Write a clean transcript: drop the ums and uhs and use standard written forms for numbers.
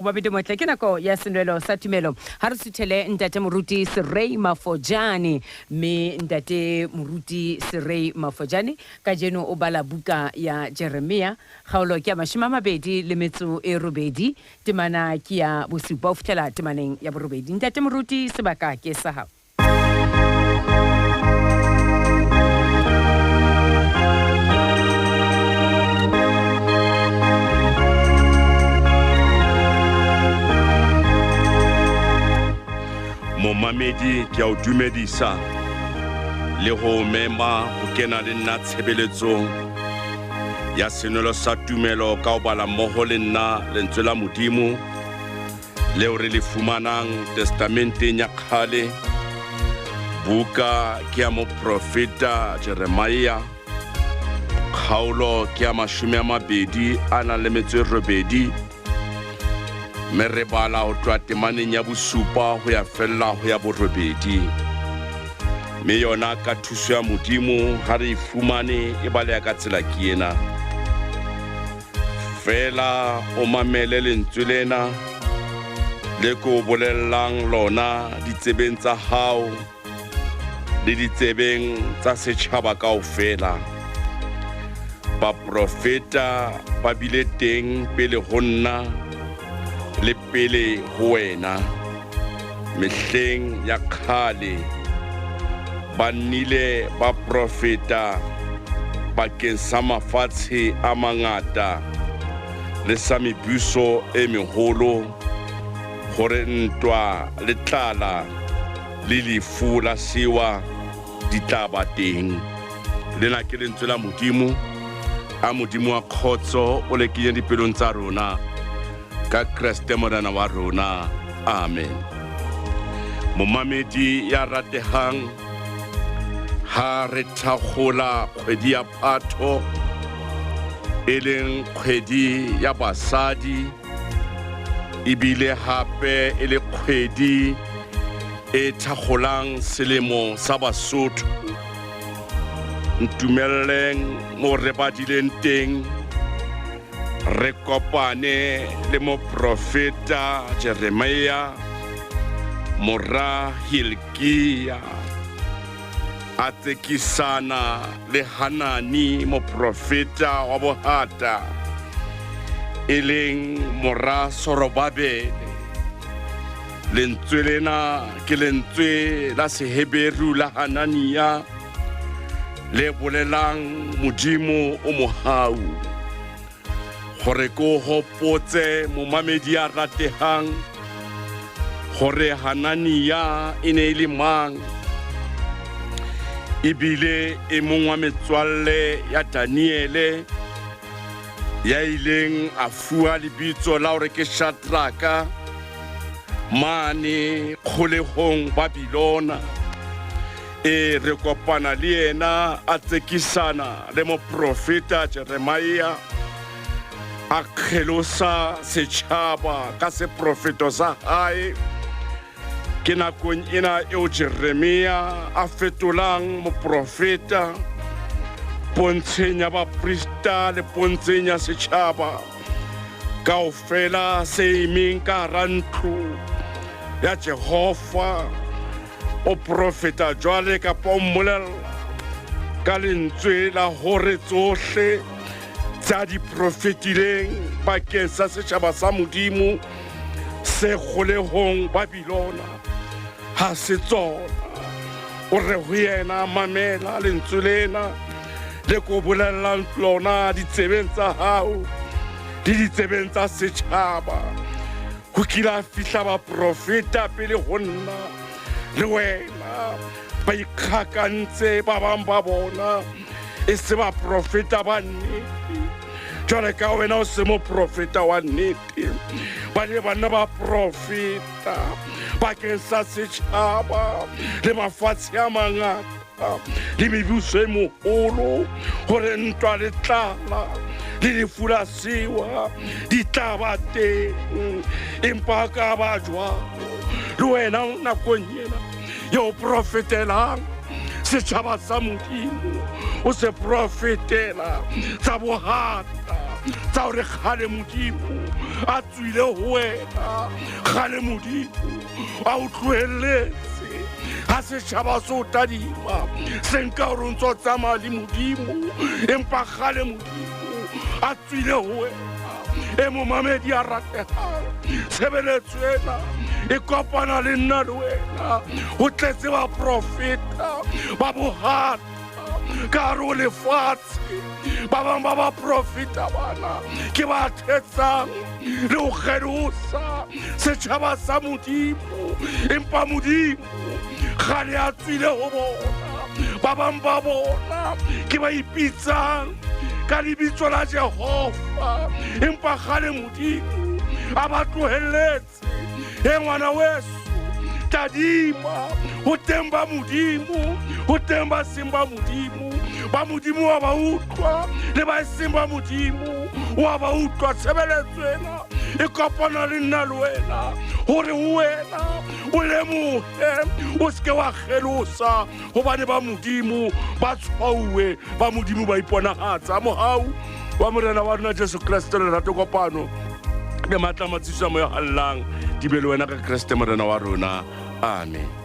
Mabedi motle ke nako ya senwelo sa tumelo ha re suthele ntate moruti Serei Mafojane mme ntate moruti Serei Mafojane kajeno o bala buka ya Jeremia kgaolo ke ya 28 temana ke ya bosupa ho fihlela temaneng ya borobedi. Ntate moruti sebaka ke sa hao. Momamedi ke a o dumedisa le ho mema ho kena le nna tshebeletsong ya senwelo sa tumelo ka ho bala mmoho le nna lentswe la Modimo leo re le fumanang testamenteng ya kgale. Buka ke ya moprofeta Jeremia, kgaolo ke ya 28, mme re bala ho tloha temaneng ya bosupa ho ya fella ho ya borobedi. Mme yona ka thuso ya Modimo ha re e fumane e baleha ka tsela ke ena. Feela o mamele lentswe lena le ke o bolellang lona ditsebeng tsa hao le ditsebeng tsa setjhaba kaofela. Baprofeta ba bile teng pele ho nna le pele ho wena. Mehleng ya kgale ba nnile ba profeta bakeng sa mafatshe a mangata le sa mebuso e meholo, hore ntwa le tlala le lefu la sewa di tla ba teng. Lena ke lentswe la Modimo. A Modimo wa kgotso o le kenye dipelong tsa rona ka Kreste Morena wa rona. Amen. Momamedi ya ratehang, ha re thakgola kgwedi ya Phatho, e leng kgwedi ya basadi, ebile hape e le kgwedi e thakgolang selemo sa Basotho, ntumelleng mo re badileng teng re kopane le moprofeta Jeremia mora Hilkia a tsekisana le Hanani moprofeta wa bohata e leng mora Sorobabele. Lentswe lena ke lentswe la Seheberu la Hanania le bolelang Modimo o mohau. Gore ke o hopotse momamedi ya ratehang gore Hanania e ne e le mang, ebile e mong wa metswalle ya Daniele ya ileng a fuwa lebitso la hore ke Shadraka mane kgolehong Babilona. E re kopana le yena a tsekisana le moprofeta Jeremia, a kgelosa setjhaba ka seprofeto sa hae. Ke nakong ena eo Jeremia a fetolang moprofeta pontsheng ya baprista le pontsheng ya setjhaba kaofela se emeng ka hara ntlo ya Jehova. O profeta jwale kapa o mmolella ka lentswe la hore tsohle tse a di profetileng bakeng sa setjhaba sa Modimo se kgolehong Babilona ha se tsona. O re ho yena, mamela lentswe lena le ko bolellang lona ditsebeng tsa hao le ditsebeng tsa setjhaba. Ho kile a fihla baprofeta pele ho nna le wena, ba ikgakantse ba bang ba bona e se baprofeta ba nnete, jwale ka wena o se moprofeta wa nnete. Ba ne ba nna ba profeta bakeng sa setjhaba le mafatshe a mangata le mebuso e moholo, hore ntwa le tlala le lefu la sewa di tla ba teng. Empa ka ba jwalo le wena nakong ena yo profetelang setjhaba sa Modimo, o se profetela tsa bohata. tsa hore kgale Modimo a tswile ho wena, kgale Modimo a o tlohelletse. Ha setjhaba se o tadima se nka hore o ntse o tsamaya le Modimo, empa kgale Modimo a tswile ho wena. E momamedi a ratehang, tshebeletso ena e kopana le nna le wena. Ho tletse baprofeta ba bohata ka hare ho lefatshe. Ba bang ba baprofeta bana ke ba thetsang le ho kgelosa setjhaba sa Modimo, empa Modimo kgale a tswile ho bona. Ba bang ba bona ke ba ipitsang ka lebitso la Jehova, empa kgale Modimo a ba tlohelletse. E ngwana weso, tadima ho teng ba Modimo, ho teng ba seng ba Modimo. Ba Modimo wa ba utlwa, le ba seng ba Modimo wa ba utlwa. Tshebeletso ena e kopana le nna le wena hore wena o lemohe, o se ke wa kgelosa, hobane ba Modimo ba tshwauwe, ba Modimo ba iponahatsa. Mohau wa Morena wa rona Jesu Kreste, lerato, kopano le matla matsiso a moya hallang di be le wena ka Kreste Morena wa rona. Amen.